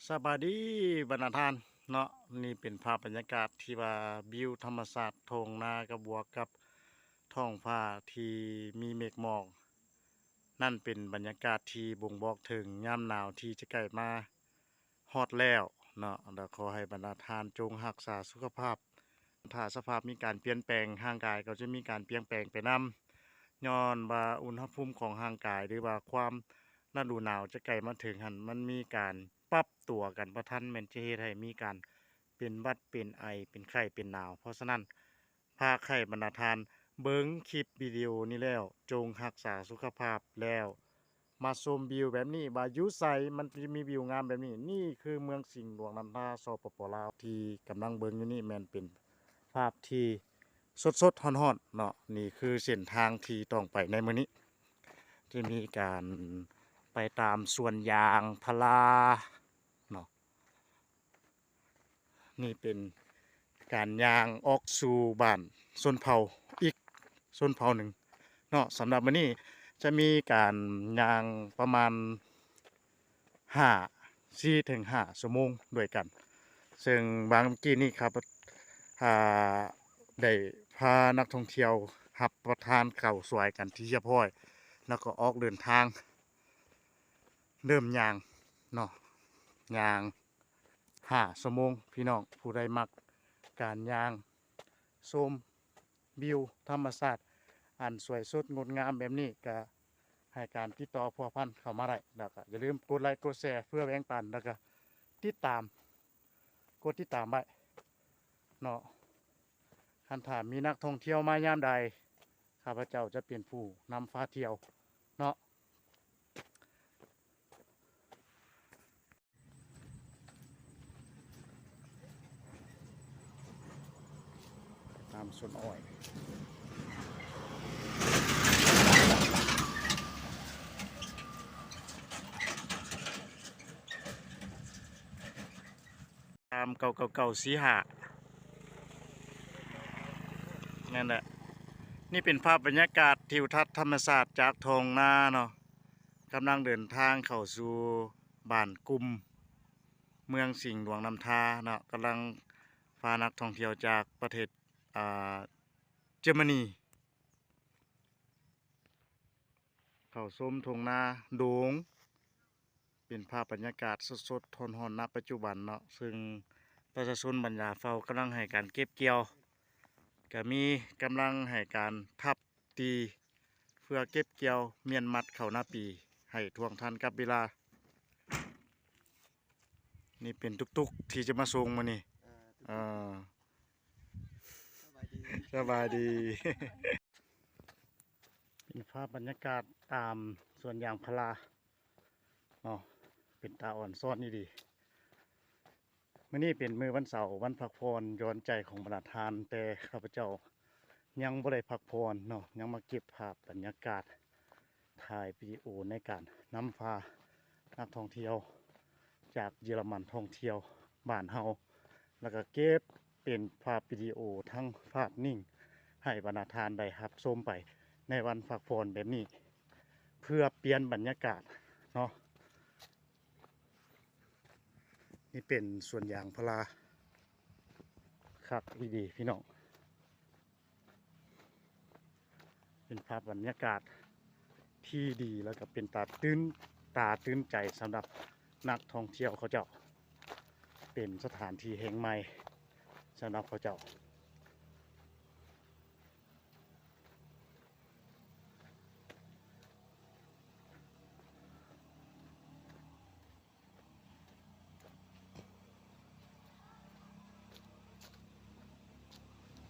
ສະບາຍດີບັນດາທ່ານເນາະ, ນີ້ເປັນພາບບັນຍາກາດທີ່ວ່າວິວທຳມະຊາດທົ່ງນາ ກະບວກກັບທ້ອງຟ້າທີ່ມີເມກໝອກ. ນັ້ນເປັນບັນຍາກາດທີ່ບົ່ງບອກເຖິງຍາມໜາວທີ່ຈະໃກ້ມາຮອດແລ້ວເນາະ. ແລະ ຂໍໃຫ້ບັນດາທ່ານຈົ່ງຮັກສາສຸຂະພາບ. ຖ້າສະພາບມີການປ່ຽນແປງ, ຮ່າງກາຍກໍຈະມີການປ່ຽນແປງໄປນຳ, ຍ້ອນວ່າອຸນຫະພູມຂອງຮ່າງກາຍ ຫຼືວ່າຄວາມລະດູໜາວຈະໃກ້ມາເຖິງຫັ້ນ, ມັນມີການປັບຕົວກັນບໍ່ທັນ, ແມ່ນຈະເຮັດໃຫ້ມີການເປັນຫວັດ, ເປັນໄອ, ເປັນໄຂ້, ເປັນໜາວ. ເພາະສະນັ້ນ, ຝາກໃຫ້ບັນດາທ່ານເບິ່ງຄລິບວິດີໂອນີ້ແລ້ວ, ຈົ່ງຮັກສາສຸຂະພາບ ແລ້ວ ມາຊົມວິວແບບນີ້ວ່າຢູ່ໃສມັນຈະມີວິວງາມແບບນີ້. ນີ້ຄືເມືອງສິງຫຼວງນ້ຳທາ ສປປ ລາວ ທີ່ກຳລັງເບິ່ງຢູ່ນີ້ແມ່ນເປັນພາບທີ່ສົດໆຮ້ອນໆເນາະ. ນີ້ຄືເສັ້ນທາງທີ່ຕ້ອງໄປໃນມື້ນີ້ ຈະມີການໄປຕາມສວນຢາງພາລາເນາະ. ນີ້ເປັນການຍ່າງອອກສູ່ບ້ານຊົນເຜົ່າອີກຊົນເຜົ່າໜຶ່ງເນາະ. ສຳລັບມື້ນີ້ຈະມີການຍ່າງປະມານຫ້າ ສີ່ເຖິງຫ້າຊົ່ວໂມງດ້ວຍກັນ, ເຊິ່ງບາງກີ້ນີ້ຂ້າພະ ອ່າ ໄດ້ພານັກທ່ອງທ່ຽວຮັບປະທານເຂົ້າສວຍກັນທີ່ຮຽບຮ້ອຍ ແລ້ວກໍອອກເດີນທາງ ເລີ່ມຍ່າງເນາະ, ຍ່າງຫ້າຊົ່ວໂມງ. ພີ່ນ້ອງຜູ້ໃດມັກການຍ່າງຊົມວິວທຳມະຊາດອັນສວຍສົດງົດງາມແບບນີ້ ກະໃຫ້ການຕິດຕໍ່ພົວພັນເຂົ້າມາໄດ້, ແລ້ວກະຢ່າລືມກົດໄລກົດແຊເພື່ອແບ່ງປັນ ແລ້ວກະຕິດຕາມ ກົດຕິດຕາມໄວ້ເນາະ. ຄັນຖ້າມີນັກທ່ອງທ່ຽວມາຍາມໃດ, ຂ້າພະເຈົ້າຈະເປັນຜູ້ນຳພາທ່ຽວເນາະ. ຕາມສວນອ້ອຍ ຕາມເກົ້າເກົ້າເກົ້າສີ່ຫ້າ ນັ້ນແຫຼະ. ນີ້ເປັນພາບບັນຍາກາດທິວທັດທຳມະຊາດຈາກທົ່ງນາເນາະ, ກຳລັງເດີນທາງເຂົ້າສູ່ບ້ານກຸ່ມ ເມືອງສິງຫຼວງນ້ຳທາເນາະ, ກຳລັງພານັກທ່ອງທ່ຽວຈາກປະເທດ ອ່າ ເຈີມານີ ເຂົ້າຊົມທົ່ງນາດົງ. ເປັນພາບບັນຍາກາດສົດໆຮ້ອນໆ ນະປັດຈຸບັນເນາະ, ເຊິ່ງປະຊາຊົນບັນດາເຜົ່າກຳລັງໃຫ້ການເກັບກ່ຽວ, ກະມີກຳລັງໃຫ້ການທັບຕີ ເພື່ອເກັບກ່ຽວມ້ຽນມັດເຂົ້ານາປີໃຫ້ທ່ວງທັນກັບເວລາ. ນີ້ເປັນຕຸກໆທີ່ຈະມາສົ່ງມື້ນີ້. ເອີ ຕຸກໆ ເອີ ສະບາຍດີ ສະບາຍດີ. ເປັນພາບບັນຍາກາດຕາມສວນຢາງພາລາເນາະ, ເປັນຕາອອນຊອນອີ່ຫຼີ. ມື້ນີ້ເປັນມື້ວັນເສົາ ວັນພັກຜ່ອນຢ່ອນໃຈຂອງບັນດາທ່ານ, ແຕ່ຂ້າພະເຈົ້າຍັງບໍ່ໄດ້ພັກຜ່ອນເນາະ, ຍັງມາເກັບພາບບັນຍາກາດ ຖ່າຍວິດີໂອໃນການນຳພານັກທ່ອງທ່ຽວຈາກເຢຍລະມັນທ່ອງທ່ຽວບ້ານເຮົາ, ແລ້ວກະເກັບເປັນພາບວິດີໂອ ທັງພາບນິ່ງ ໃຫ້ບັນດາທ່ານໄດ້ຮັບຊົມໄປໃນວັນພັກຜ່ອນແບບນີ້ ເພື່ອປ່ຽນບັນຍາກາດເນາະ. ນີ້ເປັນສວນຢາງພາລາ ຄັກອີ່ຫຼີພີ່ນ້ອງ, ເປັນພາບບັນຍາກາດທີ່ດີ ແລ້ວກະເປັນຕາຕື່ນຕາຕື່ນໃຈສຳລັບນັກທ່ອງທ່ຽວເຂົາເຈົ້າ, ເປັນສະຖານທີ່ແຫ່ງໃໝ່ສຳລັບເຂົາເຈົ້າ.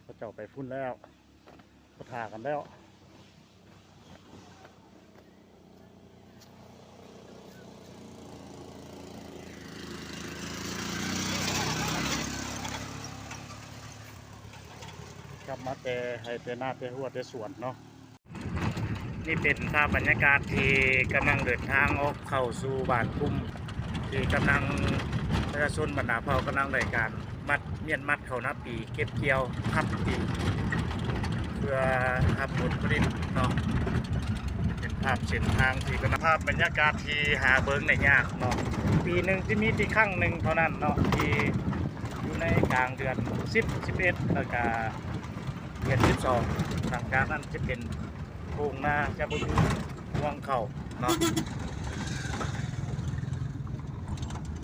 ເຂົາເຈົ້າໄປພຸ້ນແລ້ວ, ເຂົາຖ້າກັນແລ້ວ. ກັບມາແຕ່ໄຮ່ແຕ່ນາແຕ່ຮົ້ວແຕ່ສວນເນາະ. ນີ້ເປັນພາບບັນຍາກາດທີ່ກຳລັງເດີນທາງອອກເຂົ້າສູ່ບ້ານກຸ່ມ ທີ່ກຳລັງ ປະຊາຊົນບັນດາເຜົ່າກຳລັງໄດ້ການມັດ ມ້ຽນມັດເຂົ້ານາປີ ເກັບກ່ຽວທັບຕີ ເພື່ອຮັບຜົນຜະລິດເນາະ. ເປັນພ ພາບເສັ້ນທາງທີ່ເປັນ ພາບບັນຍາກາດທີ່ຫາເບິ່ງໄດ້ຍາກເນາະ ປີໜຶ່ງທີ່ມີທີ່ຄັ້ງໜຶ່ງເທົ່ານັ້ນເນາະ ທີ່ຢູ່ໃນກາງເດືອນສິບ ສິບເອັດ ແລ້ວກະເດືອນສິບສອງ ຫຼັງຈາກນັ້ນຈະເປັນໂພງນາ ຈະບໍ່ມີຮວງເຂົ້າເນາະ.